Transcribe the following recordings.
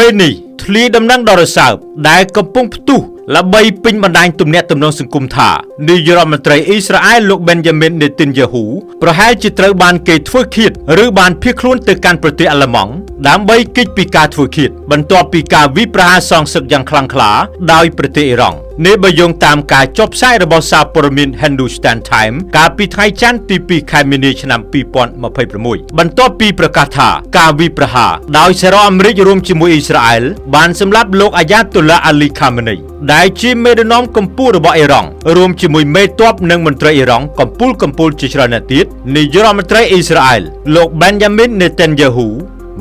ពេលនេះធ្លាយដំណឹងដ៏រសើបដែលកំពុងផ្ទុះល្បីពេញបណ្ដាញទំនាក់ទំនងសង្គមថានាយករដ្ឋមន្ត្រីអ៊ីស្រាអែលលោកបេនយ៉ាមីននេតិនយ៉ាហ៊ូប្រហែលជាត្រូវបានគេធ្វើឃាតឬបានភៀសខ្លួនទៅកាន់ប្រទេសអាល្លឺម៉ង់ដើម្បីគេចពីការធ្វើឃាតបន្ទាប់ពីការវិប្រហារសងសឹកយ៉ាងខ្លាំងក្លាដោយប្រទេសអ៊ីរ៉ង់នេះបើយោងតាមការចុះផ្សាយរបស់សារព័ត៌មាន Hindustan Times កាលពីថ្ងៃច័ន្ទទី2ខែមីនាឆ្នាំ2026បន្ទាប់ពីប្រកាសថាការវិប្រហារដោយសហរដ្ឋអាមេរិករួមជាមួយអ៊ីស្រាអែលបានសម្លាប់លោកអាយ៉ាតុឡាអាលីខាមេនីដែលជាមេដឹកនាំកម្ពុជារបស់អ៊ីរ៉ង់រួមជាមួយមេទ័ពនិងមន្ត្រីអ៊ីរ៉ង់កម្ពុជាកម្ពុជាជាច្រើនអ្នកទៀតនាយករដ្ឋមន្ត្រីអ៊ីស្រាអែលលោកបេនយ៉ាមីននេតិនយ៉ាហ៊ូ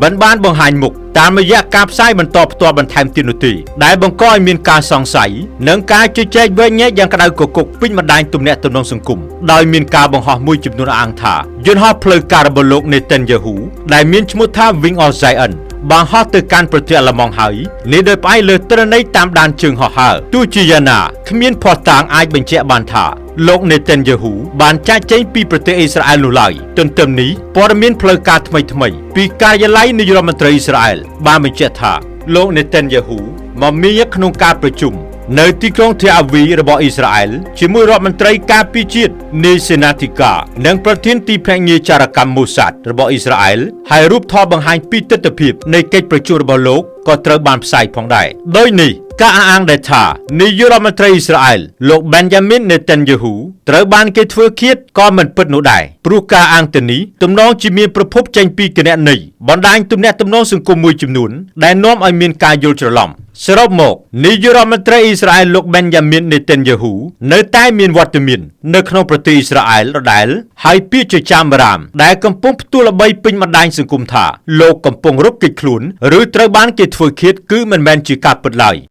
មិនបានបង្ហាញមុខតាមរយៈការផ្សាយបន្តផ្ទាល់បន្ថែមទៀតនោះទេដែលបង្កឲ្យមានការសង្ស័យនិងការជជែកវែកញែកយ៉ាងក្តៅគគុកពេញបណ្ដាញទំនាក់ទំនងសង្គមដោយមានការបង្ហោះមួយចំនួនអះអាងថាយន្តហោះផ្លូវការរបស់លោកនេតិនយ៉ាហ៊ូដែលមានឈ្មោះថា Wing of Zion បានហោះទៅកាន់ប្រទេសអាល្លឺម៉ង់ហើយនេះដោយផ្អែកលើទិន្នន័យតាមដានជើងហោះហើរទោះជាយ៉ាងណាគ្មានភស្តុតាងអាចបញ្ជាក់បានថាលោកនេតិនយ៉ាហ៊ូបានចាកចេញពីប្រទេសអ៊ីស្រាអែលនោះឡើយទន្ទឹមនេះព័ត៌មានផ្លូវការថ្មីៗពីការិយាល័យនាយករដ្ឋមន្ត្រីអ៊ីស្រាអែលបានបញ្ជាក់ថាលោកនេតិនយ៉ាហ៊ូមកមានក្នុងការប្រជុំនៅទីក្រុងថេអាវីរបស់អ៊ីស្រាអែលជាមួយរដ្ឋមន្ត្រីការពារជាតិនៃសេនាធិការនិងប្រធានទីភ្នាក់ងារចារកម្មម៉ូសាដរបស់អ៊ីស្រាអែលហើយរូបថតបង្ហាញពីទស្សនវិជ្ជានៃកិច្ចប្រជុំរបស់លោកក៏ត្រូវបានផ្សាយផងដែរដោយនេះការអះអាងដែលថានាយករដ្ឋមន្ត្រីអ៊ីស្រាអែលលោកបេនយ៉ាមីននេតិនយ៉ាហ៊ូត្រូវបានគេធ្វើឃាតក៏មិនពិតនោះដែរព្រោះការអាងទៅនេះទំនងជាមានប្រភពចេញពីគណនីបណ្ដាញទំនាក់ទំនងសង្គមមួយចំនួនដែលនាំឲ្យមានការយល់ច្រឡំសរុបមកនាយករដ្ឋមន្ត្រីអ៊ីស្រាអែលលោកបេនយ៉ាមីននេតិនយ៉ាហ៊ូនៅតែមានវត្តមាននៅក្នុងប្រទេសអ៊ីស្រាអែលដដែលហើយពាក្យចចាមរាមដែលកំពុងផ្ទុះល្បីពេញបណ្ដាញសង្គមថាលោកកំពុងរត់គេចខ្លួនឬត្រូវបានគេធ្វើឃាតគឺមិនមែនជាការពិតឡើយ។